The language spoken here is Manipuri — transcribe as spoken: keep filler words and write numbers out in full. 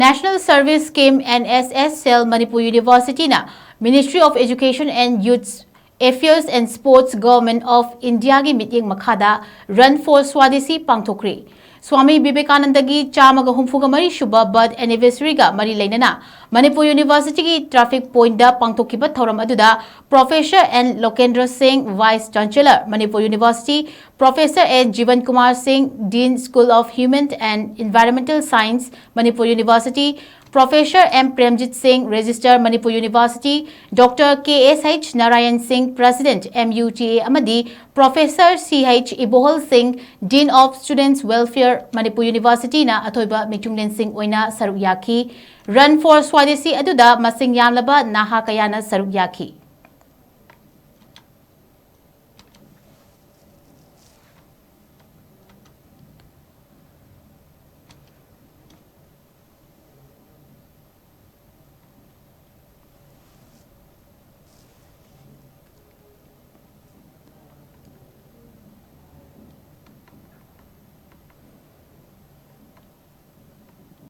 National Service Scheme, N S S Cell, Manipur University ꯅ Ministry of Education and Youth Affairs and Sports, Government of India ꯒꯤ ꯃꯤꯠꯌꯦꯡ ꯃꯈꯥꯗ Run for Swadeshi ꯄꯥꯡꯊꯣꯛꯈ꯭ꯔꯤ꯫ ꯁ꯭ꯋꯥꯃꯤ ꯕꯤꯕꯦꯀꯥꯅꯟꯗꯒꯤ ꯆꯥꯝꯃꯒ ꯍꯨꯝꯐꯨꯒ ꯃꯔꯤ ꯁꯨꯕ birth anniversary ꯒ ꯃꯔꯤ ꯂꯩꯅꯅ ꯃꯅꯤꯄꯨꯔ University ꯒꯤ traffic point ꯗ ꯄꯥꯡꯊꯣꯛꯈꯤꯕ ꯊꯧꯔꯝ ꯑꯗꯨꯗ Professor N Lokendra Singh, Vice Chancellor, Manipur University, Professor N Jivan Kumar Singh, Dean, School of Human and Environmental Science, Manipur University, Professor M Premjit Singh, Registrar, Manipur University, Doctor K S H Narayan Singh, President, M U T A, ꯑꯃꯗꯤ Professor C H Ibohol Singh, Dean of Students Welfare, Manipur University ꯅ ꯑꯊꯣꯏꯕ ꯃꯤꯆꯨꯡꯂꯦꯟꯁꯤꯡ ꯑꯣꯏꯅ ꯁꯔꯨꯛ ꯌꯥꯈꯤ꯫ Run for Swadeshi ꯑꯗꯨꯗ ꯃꯁꯤꯡ ꯌꯥꯝꯂꯕ ꯅꯍꯥ ꯀꯌꯥꯅ ꯁꯔꯨꯛ ꯌꯥꯈꯤ꯫